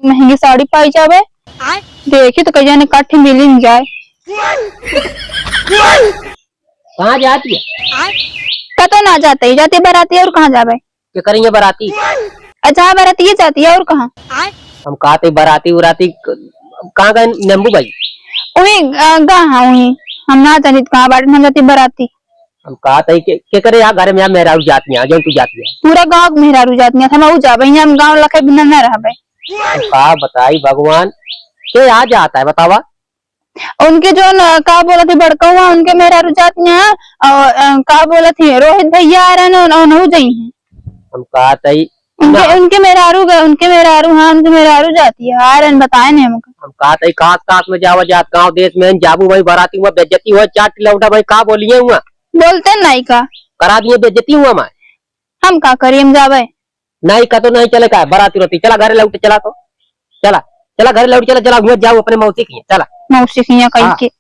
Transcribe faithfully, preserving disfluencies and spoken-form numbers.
महंगी साड़ी पाई जावे। देखी तो कहिया ने काठी मिली न जाए। कहाँ जाती है? कतो ना जाते ही, जाती बराती और कहाँ जावे? के करेंगे बराती? अच्छा, हाँ, बराती ये जाती है और कहाँ? हम कहा थे बराती उराती क-, कहाँ गए नींबू भाई? वही, अ, गा हाँ, वही। हम ना जानी तो कहाँ बाटे, हम जाती बराती। हम कहा थे के, के करे यहाँ घर में यहाँ मेहरारू जाती है, जो तू जाती है। पूरा गाँव के मेहरारू जाती है, हम ऊ जाबे, यहाँ हम गाँव लखे बिना ना रहबे। हम का बताई भगवान, के आ जाता है बतावा? उनके जो न, का बोलत ही बड़का हुआ, उनके मेहरारू जात यहाँ, और, अ, का बोलत ही रोहित भैया आ रहे न, उन-, उनहु जई हैं। हम कहा तई उनके, ना। उनके मेहरारू गए, उनके मेहरारू, हाँ, उनके मेहरारू जाती है, आ रहे न, बताए नहीं हमको। हम कहा तई कास कास में जावा जात, गाँव देश में जाबू वही बराती हुआ, बेइज्जती हुआ, चाट लौटा भाई का बोलिए हुआ। बोलते नहीं का। करा दिए बेइज्जती हुआ मैं। हम का करी, हम जावे। नहीं, कतो नहीं चले का, बराती रोती, चला घरे लौटे, चला तो, चला, चला घरे लौटे, चला, चला, हुआ जाओ अपने मौसी की, चला। मौसी की यहाँ कहीं हाँ। के।